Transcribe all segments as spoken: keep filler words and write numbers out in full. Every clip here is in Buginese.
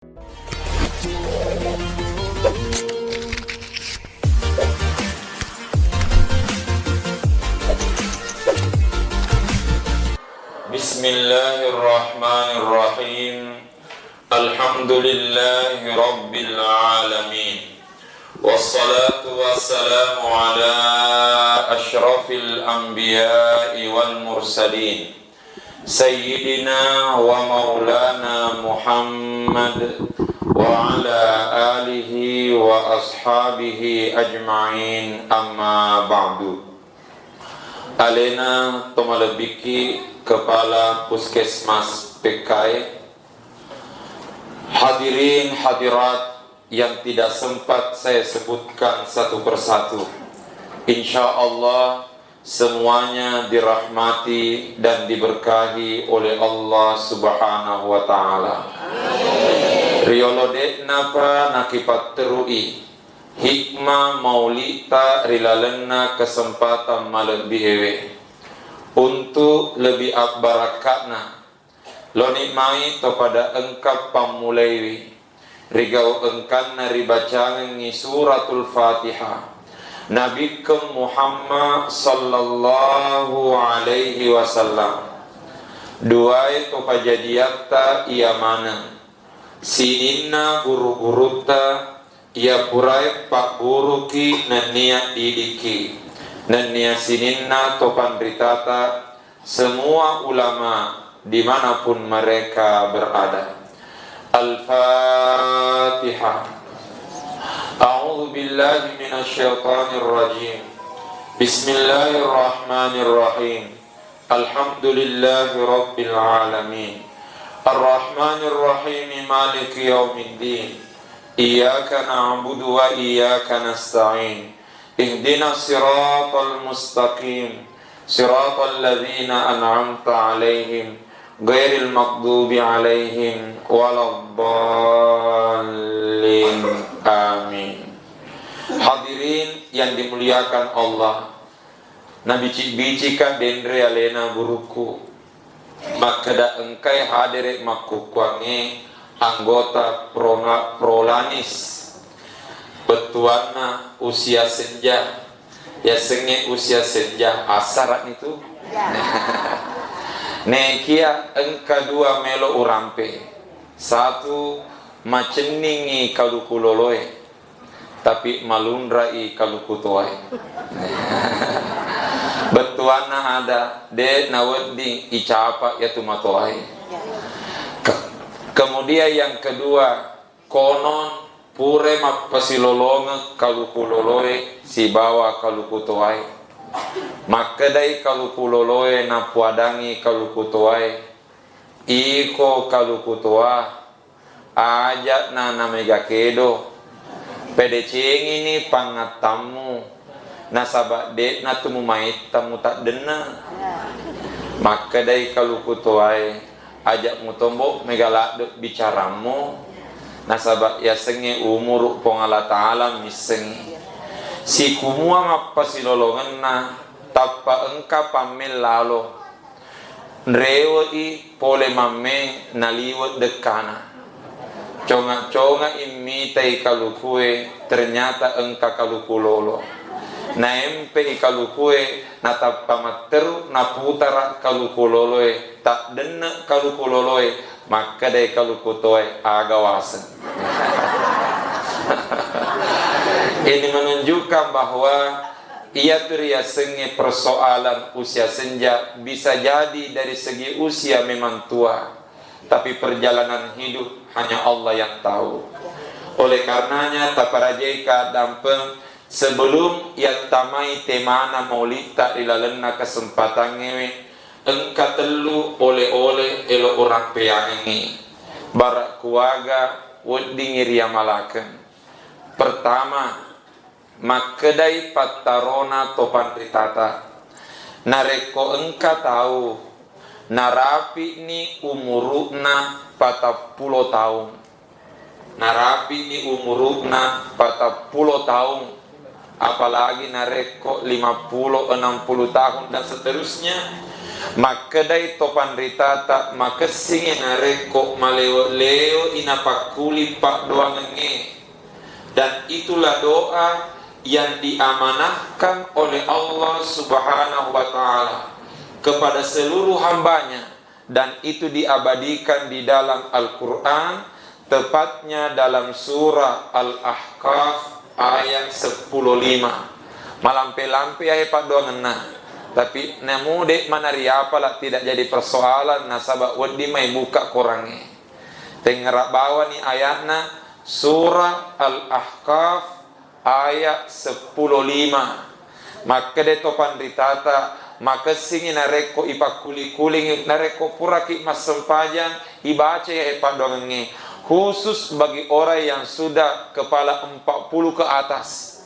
Bismillahirrahmanirrahim. Alhamdulillahi rabbil alamin. Wassalatu wassalamu ala asyrafil anbiya'i wal mursalin, Sayyidina wa maulana Muhammad wa ala alihi wa ashabihi ajma'in, amma ba'du. Alena to malebbiki Kepala Puskesmas P K E, hadirin hadirat yang tidak sempat saya sebutkan satu persatu. Insya Allah, semuanya dirahmati dan diberkahi oleh Allah Subhanahu wa Ta'ala. Riolo de'napa nakipatterui hikmah mauli'ta ri lalenna kesempatan malebbi ewe untuk lebih abbarakatna. Loni mai to pada engka pammulaiwi, rigau engkanna ribacangengngi Suratul Fatihah, Nabikkeng Muhammad sallallahu alaihi wasallam. Duae to pajajiatta iya maneng, sininna guru-gurutta iya purae pagguruki nennia didiki, nennia sininna to panritata, semua ulama dimanapun mereka berada. Al-Fatihah. A'udzu billahi minasyaitonir rajim. Bismillahirrahmanirrahim. Alhamdulillahi rabbil alamin. Arrahmanirrahim. Maliki yaumiddin. Iyyaka na'budu wa iyyaka nasta'in. Ihdinas siratal mustaqim. Siratal ladzina an'amta 'alaihim ghairil maghdubi 'alaihim waladdallin. Amin. Hadirin yang dimuliakan Allah, nabicik-bicika denre alena gurukku. Makkeda engkai hadere makkukkuangnge anggota Prona-, Prolanis, bettuanna usia senja. Yasengnge usia senja, assara'ni tu. Nekia engka dua melo urampe. Satu, macenningi kaluku loloe, tapi malunrai kaluku toae. Bettuanna ada, de nawedding icapa yatu matoae. Ke-, kemudian yang kedua, konon pura mappasilolongeng kaluku loloe sibawa kaluku toae. Makkedai kaluku loloe napuadangi kaluku toae, iko kaluku toa, Aja'na namega kedo. Pedecengini pangattammu, nasaba de'na tu mumaitta mutaddenne. Makkedai kaluku toae, aja' mutombo mega ladde' bicarammu, nasaba yasengnge umuru Puang Allah Ta'ala missengngi. Sikumua mappasilolongenna, tappa engka pammeng lalo. Nrewe'i pole mamme naliwe' dekkana. Conga-conga'i mitai kalukue, ternyata engka kaluku lolo. Naempe'i kalukue, natappa matteru, naputara kaluku loloe, taddenne' kaluku loloe, makkedai kaluku toe, aga waseng. Ini menunjukkan bahwa Iyatu riasengnge persoalan usia senja bisa jadi dari segi usia memang tua, tapi perjalanan hidup hanya Allah yang tahu. Oleh karenanya, taparajaika dampeng sebelum yattamai temana maulitta ri lalenna kesempatangngewe, engka tellu ole-ole elo urampeangengngi. Bara kuaga weddingngi riamalakeng. Pertama, Makkedai pattarona to panritata, narekko engka tau narapi'ni umuru'na patappulo taung, narapi'ni umuru'na patappulo taung, apalagi narekko limappulo, enam puluh tahun dan seterusnya, Makkedai to panritata, makessingi narekko malewe-lewe i napakkuli paddoangengnge. Dan itulah doa yang diamanahkan oleh Allah Subhanahu wa Ta'ala kepada seluruh hambanya, dan itu diabadikan di dalam Al-Quran, tepatnya dalam surah Al-Ahqaf ayat sepuluh lima. Malampe-lampe yahe paddoangenna, tapi namu de' manariapala, tidak jadi persoalan, nasaba wedding mai buka korangnge. Tengngara bawani ayatna, surah Al-Ahqaf ayat sepuluh lima. Makkeda to panritata, makessingi narekko ipakkuli-kulingi, narekko puraki massempajang, ibaca yahe paddoangengnge, khusus bagi orang yang sudah kepala empat puluh ke atas.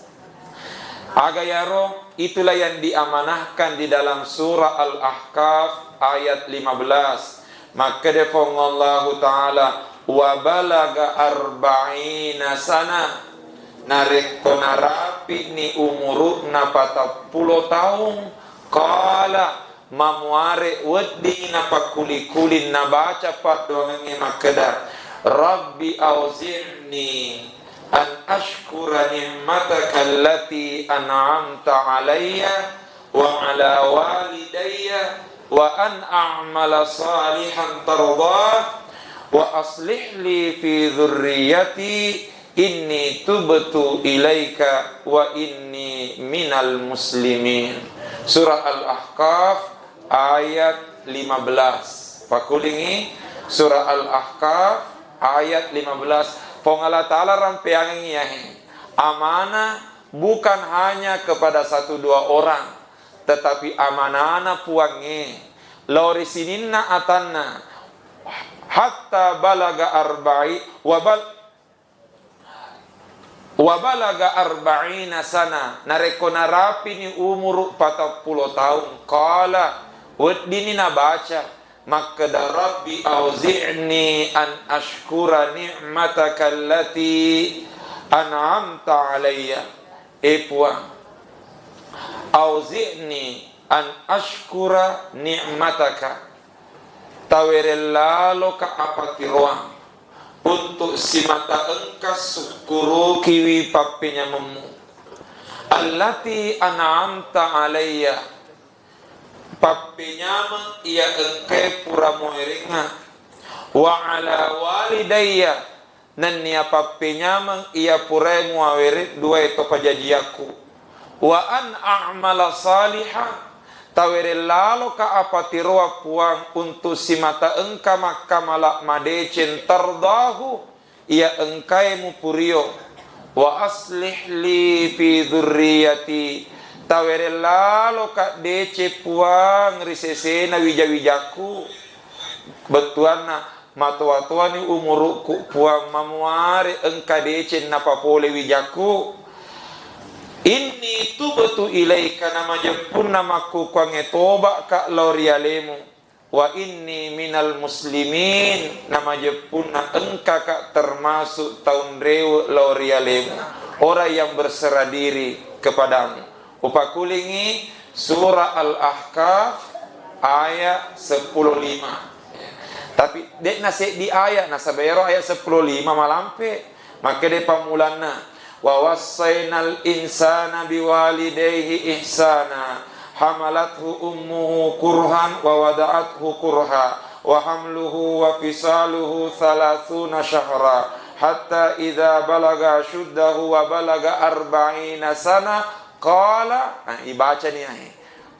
Aga yaro, itulah yang diamanahkan di dalam surah Al-Ahqaf ayat lima belas. Makkeda Puang Allahu Ta'ala, "Wa balaga arba'ina sana." Narekko narapi'ni umuru'na patappulo taung, qala, mamuare wedding napakkuli-kuling nabaca paddoangengnge makkeda, "Rabbi auzi'ni an ashkura ni'mataka allati an'amta alayya wa ala walidayya wa an a'mala salihan tardah wa aslih li fi dzurriyyati inni tubtu ilaika wa inni minal muslimin." Surah Al-Ahqaf ayat lima belas. Pakulingi, surah Al-Ahqaf ayat lima belas. Puang Allah Ta'ala rampeangengngi yahe amanah bukan hanya kepada satu dua orang, tetapi amanahna Puangnge lao ri sininna atanna, hatta balaga arba'i wa bal-, wa balaga arba'ina sana, narekko narapini umuru patappulo taung, qala, weddinni nabaca makkeda, "Rabbi auzi'ni an ashkura ni'mataka allati an'amta alayya." E Puang, auzi'ni an ashkura ni'mataka, tawereng laloka apatiroang untuk simata engka sukkurukiwi pappenyamemmu, allati an'amta alayya, pappenyameng iya engkae pura muwerengnga, wa ala walidayya, nennia pappenyameng iya purae muawere duae to pajajiakku. Wa an a'mala salihan, tawereng laloka apatiroa Puang untuk simata engka makkamala madeceng, tardahu, iya engkae mupurio. Wa aslih li fi dzurriyyati, tawereng laloka deceng Puang ri sesena wija-wijakku. Bettuanna, matoa-toani umurukku Puang, mamuare engka deceng napapole wijakku. Inni tubtu ilaika, namajeppunna makkukkuangnge toba'ka lao ri alemu. Wa inni minal muslimin, namajeppunna engkaka termasuk taunrewe lao ri alemu, orang yang berserah diri kepadamu. Upakulingi surah Al-Ahqaf ayat sepuluh lima. Tapi de'na seddi ayat, nasaba ero ayat sepuluh lima malampe. Makkeda pammulanna, "Wa wassainal insana biwalidayhi ihsana, hamalathu ummuhu kurhan wa wada'athu kurha, wa hamluhu wa fisaluhu thalathuna syahra, hatta idza balaga ashuddahu wa balaga arba'ina sana, qala," nah, ibacani ae,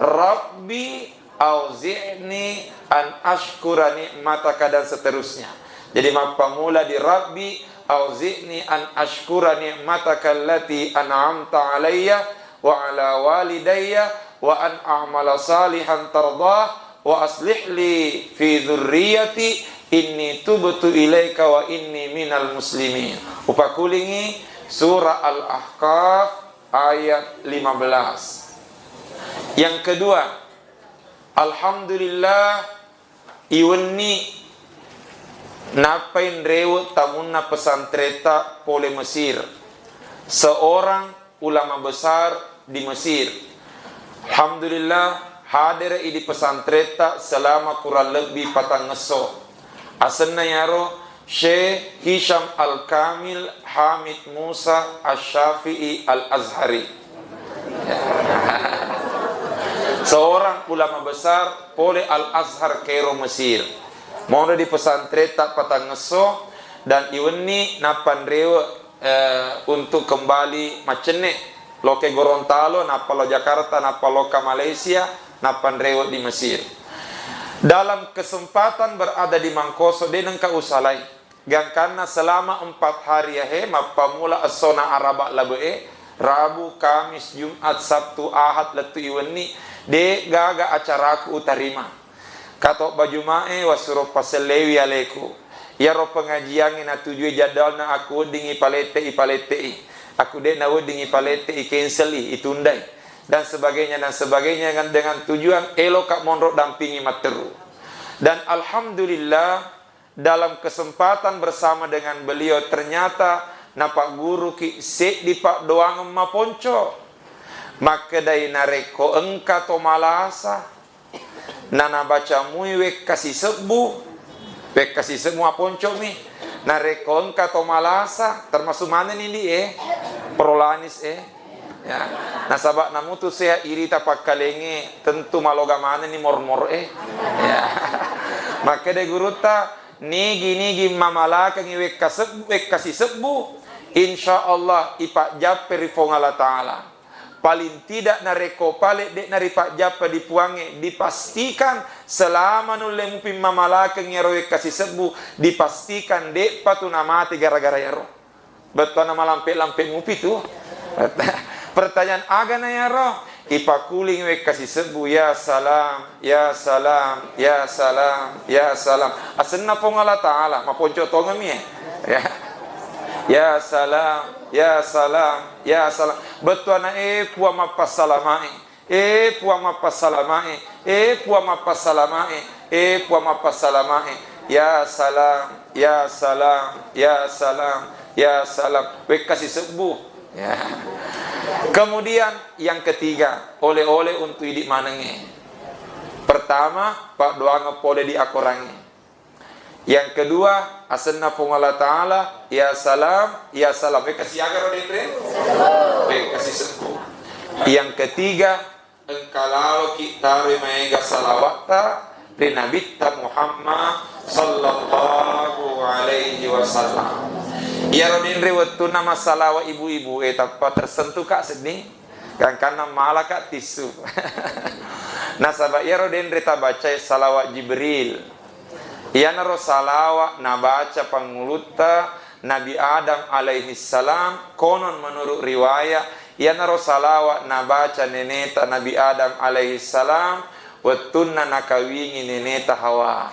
"Rabbi auzi'ni an ashkura ni'mataka," dan seterusnya. Jadi mappamula di, "Rabbi auzi'ni an ashkura ni'mataka allati an'amta alayya wa ala walidayya wa an a'mala salihan tardah wa aslih li fi dzurriyyati inni tubtu ilaika wa inni minal muslimin." Upakulingi surah Al-Ahqaf ayat lima belas. Yang kedua, alhamdulillah, iwenni nappai nrewe tamunna pesantretta pole Mesir, seorang ulama besar di Mesir. Alhamdulillah, Hadere i di pesantretta selama kurang lebbi patangngesso. Asenna yaro Syekh Hisham Al-Kamil Hamid Musa Asy-Syafi'i Al-Azhari. Seorang ulama besar pole Al-Azhar, Kairo, Mesir. Mono di pesantretta patangngesso dan iwenni nappanrewe eh, untuk kembali maccenne, loke Gorontalo, nappa lo Jakarta, nappa loka Malaysia, nappa nrewe di Mesir. Dalam kesempatan berada di Mangkoso, de nengka usalai. Gangkanna selama empat hari yahe, mappamula essona Araba labe'e, Rabu, Kamis, Jumat, Sabtu, Ahad, lettu iwenni, de gaga acaraku utarima. Katobba Juma'e wassuro pasellewi aleku. Iyaro pengajiangnge natujui jadwalna, aku weddingngi palette'i, palette'i. Aku de' naweddingngi palette'i, cancel-i, itundai. Dan sebagainya, dan sebagainya dengan, dengan tujuan eloka monro dampingi matteru. Dan alhamdulillah, dalam kesempatan bersama dengan beliau, ternyata napagguruki seddi paddoangeng maponco. Makkedai, narekko engka to malasa, nanabacamui wekka sisebbu, wekka sisebbu maponcomi. Narekko engka to malasa, termasuk manenni di, eh, prolanis, eh. Ya. Nasaba namutu sehat irita pakkalengnge, tentu maloga manenni mormor, eh. Ya. Makkeda gurutta, nigi-nigi mamalakengngi wekka sebbu, wekka sisebbu, insya Allah ipajjappe ri Puang Allah Ta'ala. Paling tidak narekko pale de'na ripajjappa di Puangnge, dipastikan selama nulle mupi mamalakeng iyaro wekka sisebbu, dipastikan de'pa tu namate gara-gara iyaro. Bettuanna malampe-lampe mupi tu. Pertanyaan, agana iyaro? Ipakuling wekka sisebbu, ya salam, ya salam, ya salam, ya salam. Asenna Puang Allah Ta'ala, maponco tongeng mi, eh. Ya. Ya salam, ya salam, ya salam. Bettuanna, eh, Puang mappassalamae, eh, Puang mappassalamae, eh, Puang mappassalamae, eh, Puang mappassalamae. Ya salam, ya salam, ya salam, ya salam. Wekka sisebbu. Ya. Kemudian yang ketiga, oleh-oleh untuk idi manengnge. Pertama, paddoangeng pole di akorangnge. Yang kedua, asenna Puang Allah Ta'ala, ya salam, ya salam. Wekka siaga ro denre? Wekka sisebbu. Yang ketiga, engka laloki taroi maega salawatta ri Nabitta Muhammad sallallahu alaihi wasallam. Iyaro denre wettunna massalawa ibu-ibu e, tappa tersentuhka seddi. Gangkanna malaka tissu. Nasaba iyaro denre tabacai salawat Jibril. Iyanaro salawat nabaca pangulutta Nabi Adam alaihi salam, konon menurut riwayat, iyanaro salawat nabaca neneta Nabi Adam alaihi salam wettunna nakawingi neneta Hawa.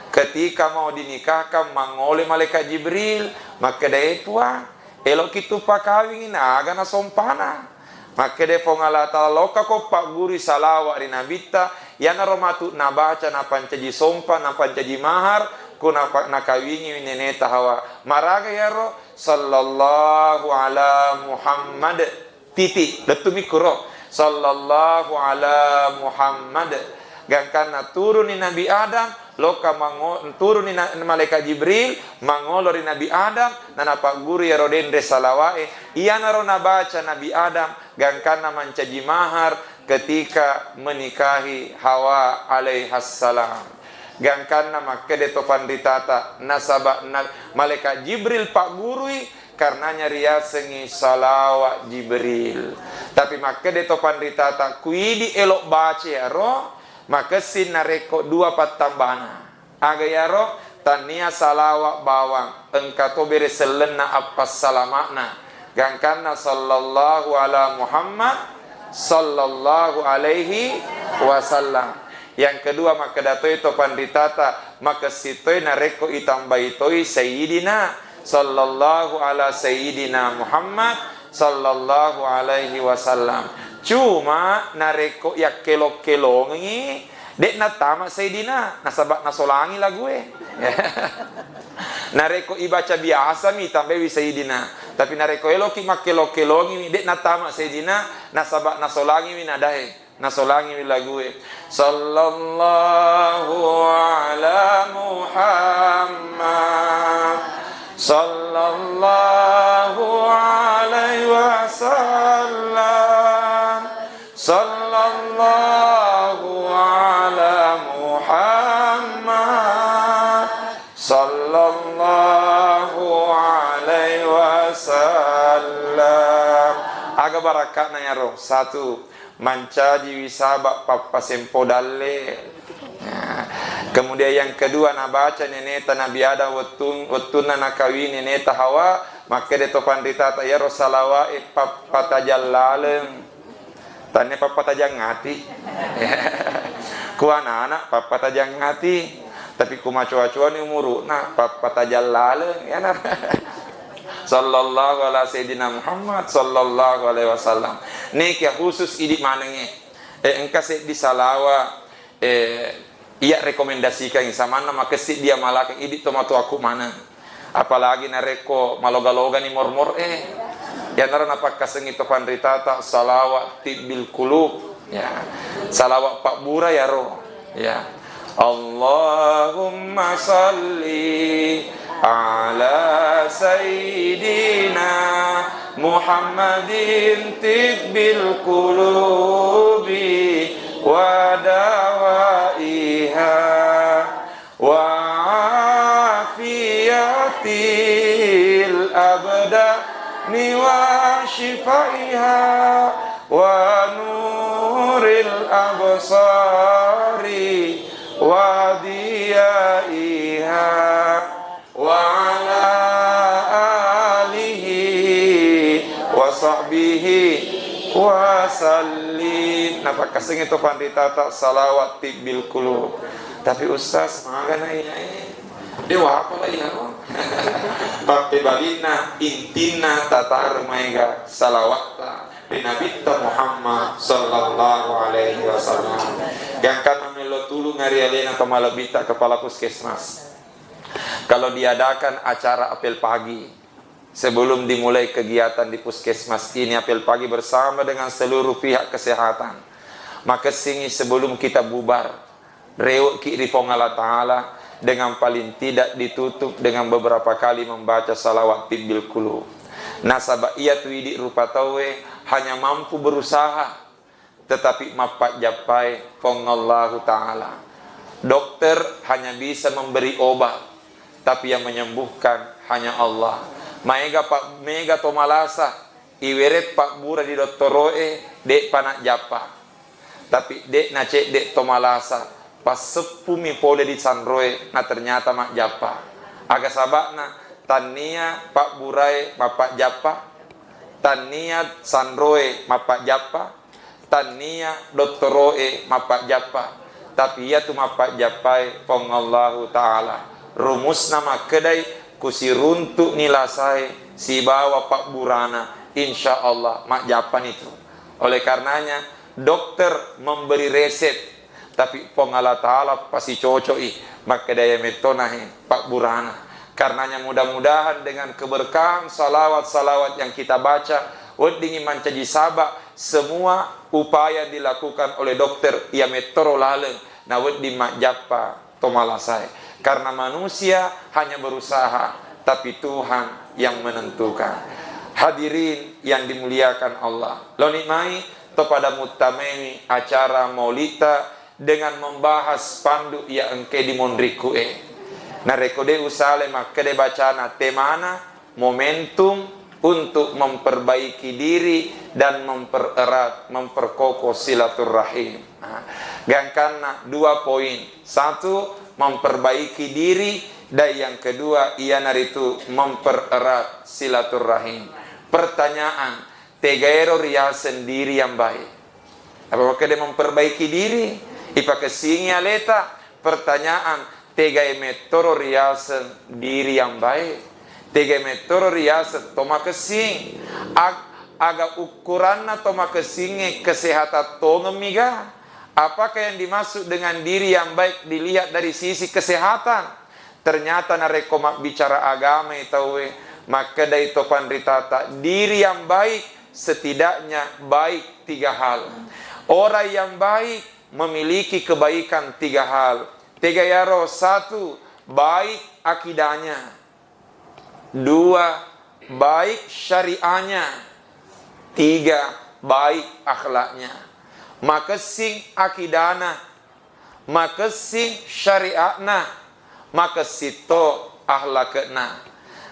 Ketika mau dinikahkan, mangoloi malaikat Jibril, makkedae, Puang, eloki tu pakawingi, na aga nasompana? Makkeda Puang Allah Ta'ala, lokkako paggurui salawa ri Nabitta, iyanaro matu nabaca, napancaji sompa, napancaji mahar, ku napa-, nakawingiwi neneta Hawa. Maraga iyaro? Sallallahu ala Muhammad. Titik. Lettu mikkuro. Sallallahu ala Muhammad. Gangkanna turuni Nabi Adam, lokka mango-, turuni na-, malaikat Jibril, mangolo ri Nabi Adam, nanapagguru iyaro denre salawae. Iyanaro nabaca Nabi Adam, gangkanna mancaji mahar ketika menikahi Hawa alaihassalam. Gangkanna makkeda to panritata, nasaba na-, malaikat Jibril paggurui, karenanya riasengngi salawat Jibril. Tapi makkeda to panritata, kuidi elo baca iyaro, makessing narekko dua pattambana. Aga iyaro? Tannia salawat bawang, engka to bere sellenna appassalama'na. Gangkanna sallallahu ala Muhammad, sallallahu alaihi wasallam. Yang kedua, makkeda toi to panritata, makessing toi narekko itambai toi Sayyidina, sallallahu ala Sayyidina Muhammad, sallallahu alaihi wasallam. Cuma narekko yakkelong-kelongengi, de' nattama Sayyidina, nasaba nasolangi lague. Narekko ibaca biasami, tambaiwi Sayyidina. Tapi narekko eloki makkelong-kelongiwi, de' nattama Sayyidina, nasaba nasolangiwi nadae. Nasolangiwi lague, Sallallahu ala Muhammad, sallallahu alaihi wasallam, sallallahu ala Muhammad, sallallahu alaihi wasallam. Aga barakka'na yaro? Satu, mancajiwi saba' pappasempo dalle. Ya. Kemudian yang kedua, nabaca neneta Nabi Adam wettun-, wettunna nakawini neneta Hawa, makkeda to panritata, iyaro salawa'e pappatajang laleng. Tannia pappatajang ati. Ku anak-anak pappatajang ati. Tapi ku macoa-coani umuru'na pappatajang laleng. Ya, nah. Sallallahu ala Sayyidina Muhammad sallallahu alaihi wasallam. Nekia khusus idi manengnge. Eh, engka seddi salawa, eh, iya rekomendasikan samanna makessing diamalakeng idi tomatoakku maneng. Apalagi narekko maloga-logani mormor, eh. Yanaro napakkasengi to panritata salawat tibbil qulub. Ya. Salawat pabbura yaro. Ya. Allahumma salli ala Sayyidina Muhammadin tibbil qulubi wa dawaiha wa afiyatil abdani wa shifaiha wa nuril absari wa diyaiha wa ala alihi wa sahbihi wa sallim. Napakkasengi to panritata salawat tibbil qulub. Tapi Ustaz, magana iya, eh? Dewa apa lah iya, no? Pappebalinna, intinna tataro maega salawatta ri Nabitta Muhammad sallallahu alaihi wasallam. Gangkanna melo tulung ari alena to malebbitta kepala puskesmas. Kalau diadakan acara apel pagi, sebelum dimulai kegiatan di puskesmas ini, apel pagi bersama dengan seluruh pihak kesehatan, makessingi sebelum kita bubar, rewe'ki ri Puang Allah Ta'ala dengan paling tidak ditutup dengan beberapa kali membaca salawat tibbil qulub. Nasaba iyatu idi rupa tauwe hanya mampu berusaha, tetapi mappajjappai Puang Allahu Ta'ala. Dokter hanya bisa memberi obat, tapi yang menyembuhkan hanya Allah. Maega pa-, mega to malasa, iwereng pabbura di dottoro'e, de'pa najjappa. Tapi de' nacedde' to malasa, passeppumi pole di sanroe, na ternyata majjappa. Aga saba'na? Tannia pabburae mappajjappa, tannia sanroe mappajjappa, tannia dottoro'e mappajjappa, tapi iyatu mappajjappae Puang Allahu Ta'ala. Rumusna makkedai, kusiruntu'ni lasae sibawa pabburana, insya Allah majjappani tu. Oleh karenanya, dokter memberi resep, tapi Puang Allah Ta'ala pasicoco'i, makkedai metto nahe pabburana. Karenanya, mudah-mudahan dengan keberkahan salawat-salawat yang kita baca, weddingngi mancaji saba' semua upaya dilakukan oleh dokter, iya mettoro laleng, na wedding majjappa to malasae. Karena manusia hanya berusaha, tapi Tuhan yang menentukan. Hadirin yang dimuliakan Allah, loni mai to pada muttamaiwi acara maulidta dengan membahas pandu iya engkae di monrikku e. Narekko de' usale makkeda bacana temana, momentum untuk memperbaiki diri dan mempererat, memperkokoh silaturrahim. Nah, gangkanna dua poin. Satu, memperbaiki diri, dan yang kedua, iyanaritu mempererat silaturrahim. Pertanyaan, tegaero riaseng diri yang baik? Apa makkeda memperbaiki diri? Ipakessingi aleta. Pertanyaan, tegae mettoro riaseng diri yang baik? Tegae mettoro riaseng to makessing? Ag-, aga ukuranna to makessingnge kesehatan tongemmiga? Apakah yang dimaksud dengan diri yang baik dilihat dari sisi kesehatan? Ternyata narekko mabbicara agamai tauwe, makkedai to panritata, diri yang baik setidaknya baik tiga hal. Orang yang baik memiliki kebaikan tiga hal. Tega yaro, satu, baik akidahnya. Dua, baik syariahnya. Tiga, baik akhlaknya. Makessing akidana, makessing syariatna, makessing to akhlakna.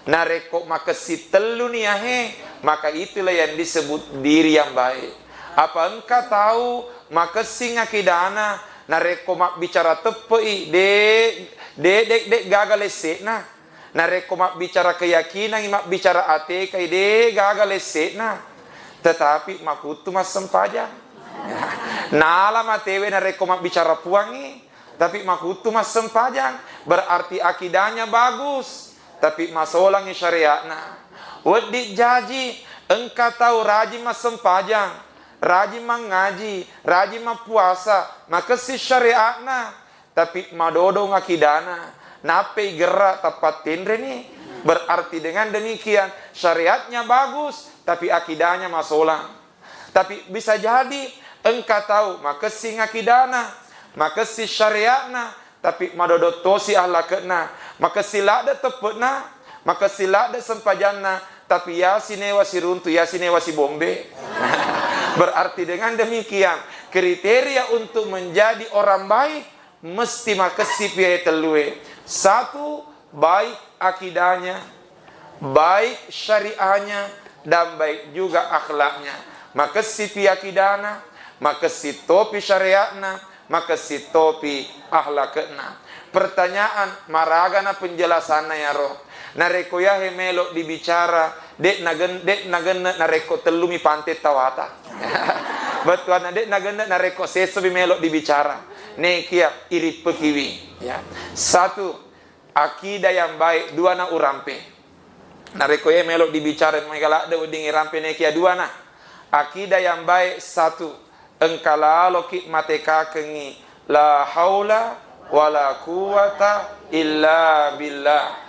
Narekko makessing tellu ni yahe, maka itulah yang disebut diri yang baik. Apa engka tau makessing akidana, narekko mabbicara teppe'i, de, de, de, de gaga lesse'na. Narekko mabbicara keyakinangngi, mabbicara atekai, de gaga lesse'na. Tetapi makuttu massempajang. Nala matewe narekko mabbicara puangngi, tapi makuttu massempajang. Berarti akidahnya bagus, tapi masolangngi syariatna. Wedding jaji, engka tau rajin massempajang, rajin mangngaji, rajin mappuasa, makessing syariatna, tapi madodong akidana, nappai gerra tappa tenreni. Berarti dengan demikian, syariatnya bagus, tapi akidanya masolang. Tapi bisa jadi engka tau makessing akidana, makessing syariatna, tapi madodong tosi akhlakna, makessing ladde teppe'na, makessing ladde sempajanna, tapi yasinewa siruntu, yasinewa sibombe. Berarti dengan demikian, kriteria untuk menjadi orang baik mesti makessing piye tellue. Satu, baik akidahnya, baik syariahnya, dan baik juga akhlaknya. Makessing pi akidana, makessing topi syariatna, makessing topi akhlakna. Pertanyaan, maragana penjelasanna yaro? Narekko yahe melo dibicara, de nagen-, de nagenne narekko tellumi pante tawata. Bettuanna de nagenne narekko sessomi melo dibicara. Nekia irippekiwi, ya. Satu, akidah yang baik, duana urampe. Narekko ye melo dibicara mega ladde wedding irampe, nekia duana. Akidah yang baik, satu, engka laloki matekakengngi la haula wala quwwata illa billah.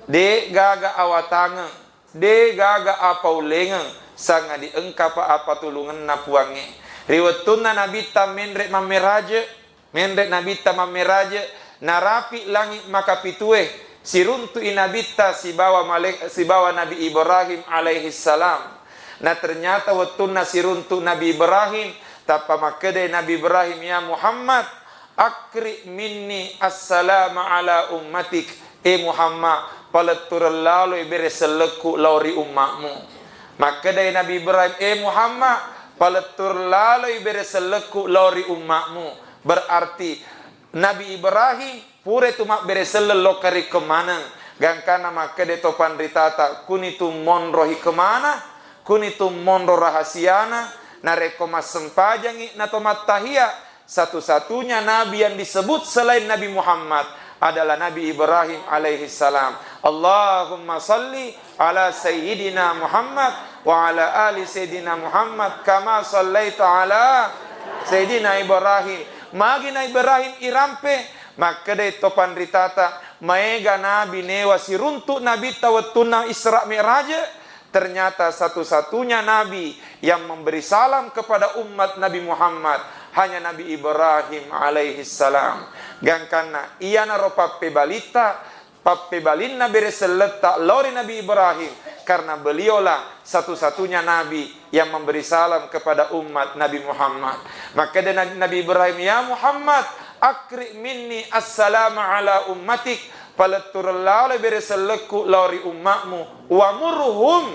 De gaga awatangeng, de gaga apaulengeng, sangadi engkapa apatulungenna Puangnge. Ri wettunna Nabitta menre mammeraje, menre Nabitta mammeraje, narapi langi makapitue, siruntu'i Nabitta sibawa male-, sibawa Nabi Ibrahim alaihi salam. Na ternyata wettunna siruntu Nabi Ibrahim, tappa makkedai Nabi Ibrahim, "Ya Muhammad, akri minni assalama ala ummatik." E Muhammad, palettureng laloi bere sellekku lao ri umma'mu. Makkedai Nabi Ibrahim, "E Muhammad, palettureng laloi bere sellekku lao ri umma'mu." Berarti Nabi Ibrahim pura tu mabbere selleng lokka ri kemmaneng, gangkanna makkeda to panritata, kunitu monro hikmana, kunitu monro rahasiana, narekko massempajangngi nato mattahiya, satu-satunya nabi yang disebut selain Nabi Muhammad adalah Nabi Ibrahim alaihi salam. Allahumma salli ala Sayyidina Muhammad wa ala ali Sayyidina Muhammad kama sallaita ala Sayyidina Ibrahim. Magi na Ibrahim irampe, makkedai to panritata, maega nabi newa siruntu nabitta wettunna Isra Mi'raj, ternyata satu-satunya nabi yang memberi salam kepada umat Nabi Muhammad hanya Nabi Ibrahim alaihi salam. Gangkanna iyanaro pappebalitta, pappebalinna bere selletta lao ri Nabi Ibrahim, karena beliaulah satu-satunya nabi yang memberi salam kepada umat Nabi Muhammad. Makkeda Nabi, Nabi Ibrahim, "Ya Muhammad, akri minni assalama ala ummatik." Palettureng laloi bere sellekku lao ri umma'mu. Wamurhum,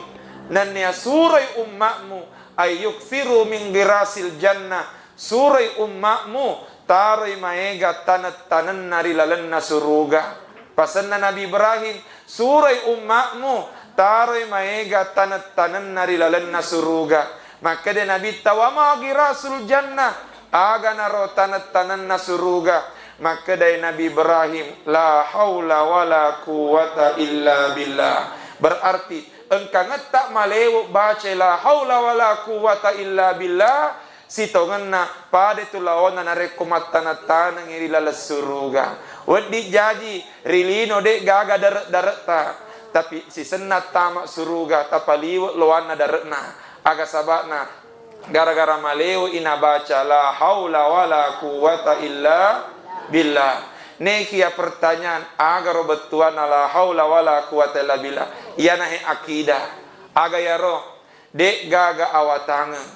nennia suroi umma'mu, ayyukthiru min ghirasil jannah, suroi umma'mu taroi maega taneng-tanenna ri lalenna suruga. Pasenna Nabi Ibrahim, suroi umma'mu taroi maega taneng-tanenna ri lalenna suruga. Makkeda Nabitta, "Wa ma ghirasul jannah?" Aganaro taneng-tanenna suruga? Makkedai Nabi Ibrahim, "La haula wala quwwata illa billah." Berarti engkangetta malewu baca la haula wala quwwata illa billah, sitongenna pada tu laona narekko mattaneng-tanengngi ri laleng suruga. Wedding jaji ri lino de gaga dare-, daretta, tapi sisenna tama suruga tapaliwe loanna dare'na. Aga saba'na? Gara-gara malewo i nabaca la haula wala quwwata illa billah. Nekiya pertanyaan, agaro bettuanna la haula wala quwwata illa billah? Iyanahe akidah. Aga yaro? De'gaga awatangeng,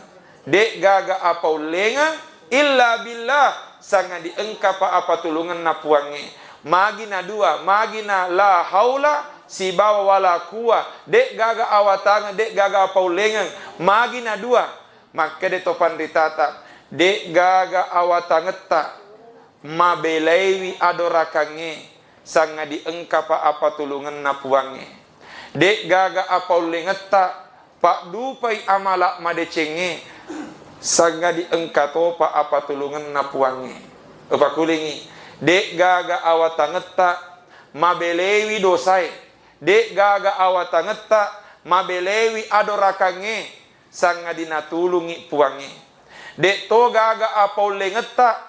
de'gaga apaullengeng illa billah, sangadi engkapa apatulungenna Puangnge. Magi na dua, magi na la haula sibawa wala quwwah, de'gaga awatangeng, de'gaga apaullengeng. Magi na dua, makkeda to panritata, de'gaga awatangetta mabelaiwi adorakangnge, sangadi engkapa apatulungenna Puangnge. De'gaga apaullengetta paddupai amala madecengnge, sangadi engka topa apatulungenna Puangnge. Upakulingi, de'gaga awatangetta mabelaiwi dosae, de'gaga awatangetta mabelaiwi adorakangnge, sangadi natulungi Puangnge. De'to gaga apaullengetta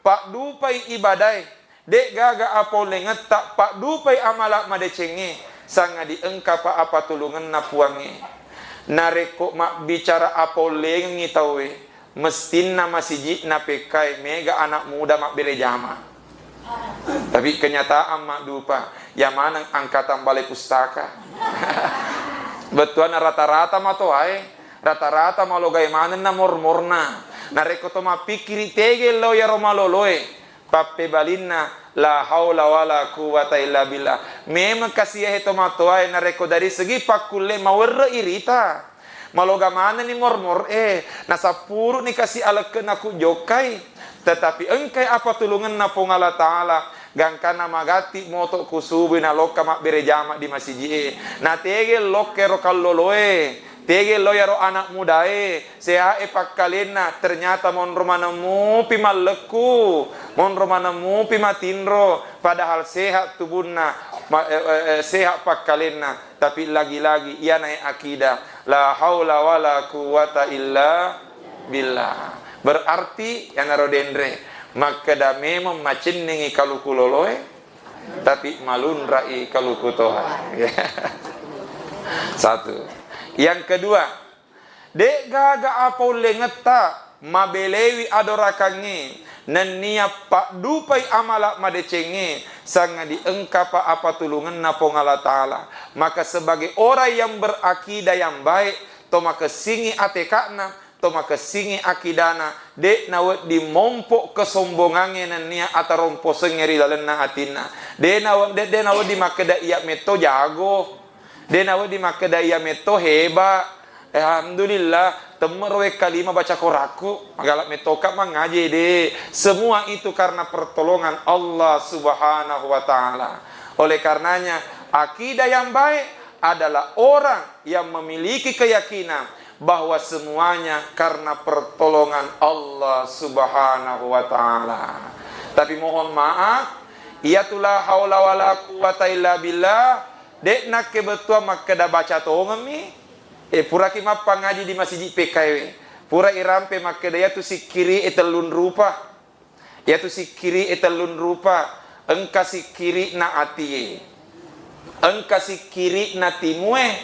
paddupai ibadae, de'gaga apaullengetta paddupai amala madecengnge, sangadi engkapa apatulungenna Puangnge. Narekko mabbicara apaullengengngi tauwe, mestinna masiji'na pekkae mega anak muda mabbere jama. Tapi kenyataan maddupa, ya maneng angkatan balai pustaka. Bettuanna rata-rata matoae, rata-rata malogae manenna mor-morna. Narekko to mappikkiri tege lao yaro maloloe, pappebalinna la haula wala quwwata illa billah. Memeng kasiahe to matoae narekko dari segi pakkulle mawerre irita. Maloga manenni mor-mor e, nasappuru'ni kasi alekke'na ku jokkai. Tetapi engkai apatulungenna Puang Allah Ta'ala, gangkanna magatti moto ku subui nalokka mabbere jama di masiji e. Natege lokka ero kalloloe, tege lo yaro anak mudae, sehat e pakkalenna, ternyata monro maneng mupi mallekku, monro maneng mupi matinro, padahal sehat tubunna, ma-, eh, eh, eh, sehat pakkalenna. Tapi lagi-lagi iyanae akidah, la haula wala quwwata illa billah. Berarti iyanaro denre makkeda memeng macenningi kaluku loloe, tapi malunrai kaluku toha. Satu. Yang kedua, de'gaga apaullengetta mabelaiwi adorakangnge, nennia paddupai amala madecengnge, sangadi engkapa apatulungenna Puang Allah Ta'ala. Maka sebagai orang yang berakidah yang baik, to makessingi ateka'na, to makessingi akidana, de' nawedding mompo kesombongangnge nennia ataromposengnge ri lalenna atinna. De' nawe-, de', de' nawedding makkeda iya metto jago. De' nawedding makkeda iya metto heba. Eh, alhamdulillah, temmero wekka lima baca korakku, magala mettoka mangaji de. Semua itu karena pertolongan Allah Subhanahu wa Ta'ala. Oleh karenanya, akidah yang baik adalah orang yang memiliki keyakinan bahwa semuanya karena pertolongan Allah Subhanahu wa Ta'ala. Tapi mohon maaf, iyatu la haula wala quwwata illa billah, de' nakke bettuang makkeda baca tongemmi. E, puraki mappangaji di masiji P K W. Pura irampe makkeda iyatu sikkiri e tellung rupa. Iyatu sikkiri e tellung rupa, engka sikkiri'na atie, engka sikkiri'na timue,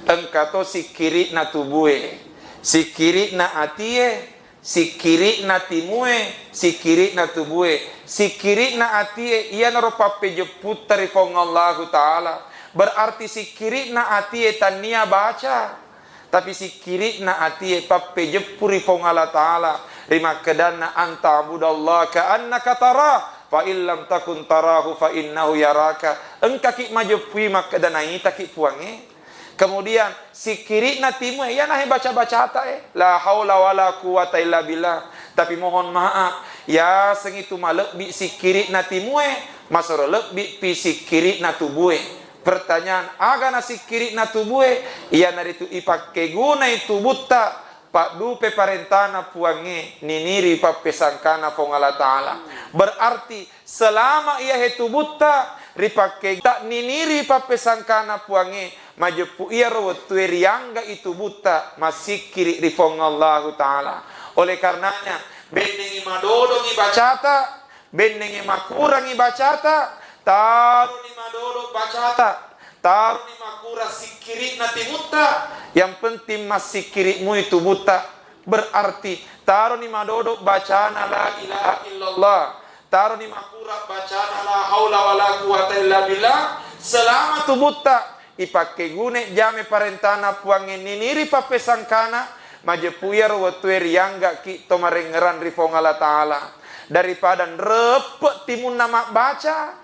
engka to sikkiri'na tubue. Sikkiri'na atie, sikkiri'na timue, sikkiri'na tubue. Sikkiri'na atie iyanaro pappejepputta ri Puang Allahu Ta'ala. Berarti sikkiri'na atie tannia baca. Tapi sikkiri'na atie pappejeppu ri Puang Allah Ta'ala, ri makkedanna, "An ta'budallaha ka'annaka tarah, fa in lam takun tarahu fa innahu yaraka." Engkaki majeppui makkeda naitaki Puangnge. Kemudian sikkiri'na timue, iyanahe baca-bacata e, la haula wala quwwata illa billah. Tapi mohon maaf, yasengngi tu malebbi sikkiri'na timue, masoro lebbi pi sikkiri'na tubue. Pertanyaan, aga nasikkiri'na tubue? Iyanaritu ipakkegunai tubutta paddupe parentana Puangnge, niniri pappesangkana Puang Allah Ta'ala. Berarti selama iyahe tubutta ripakkegunai niniri pappesangkana Puangnge, majeppu iyaro wettue riangga'i tubutta massikkiri ri Puang Allahu Ta'ala. Oleh karenanya, bennengi madodongi bacata, bennengi makurangi bacata, taroni madodo bacata, taroni makurang sikkiri'na timutta, yang penting massikkiri'mui tubutta. Berarti taroni madodo bacana la ilaha illallah, taroni makura bacana la haula wala quwata illa billah, selama tubutta ipakkegune jame parentana Puangnge niniri pappesangkana, majeppu iyaro wettue riyanggaki to marengngerang ri Puang Allah Ta'ala. Daripada nreppe timunna mabbaca,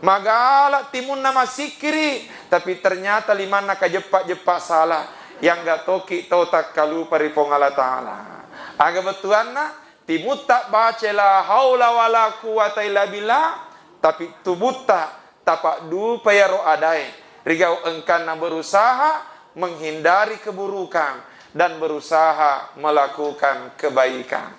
magala timunna massikkiri, tapi ternyata limanna kajeppa-jeppa salah, yangga toki tau takkalupa ri Puang Allah Ta'ala. Aga bettuanna? Timutta baca la haula wala quwata illa billah, tapi tubutta tapaddupa iyaro adae, rigau engkanna berusaha menghindari keburukan dan berusaha melakukan kebaikan.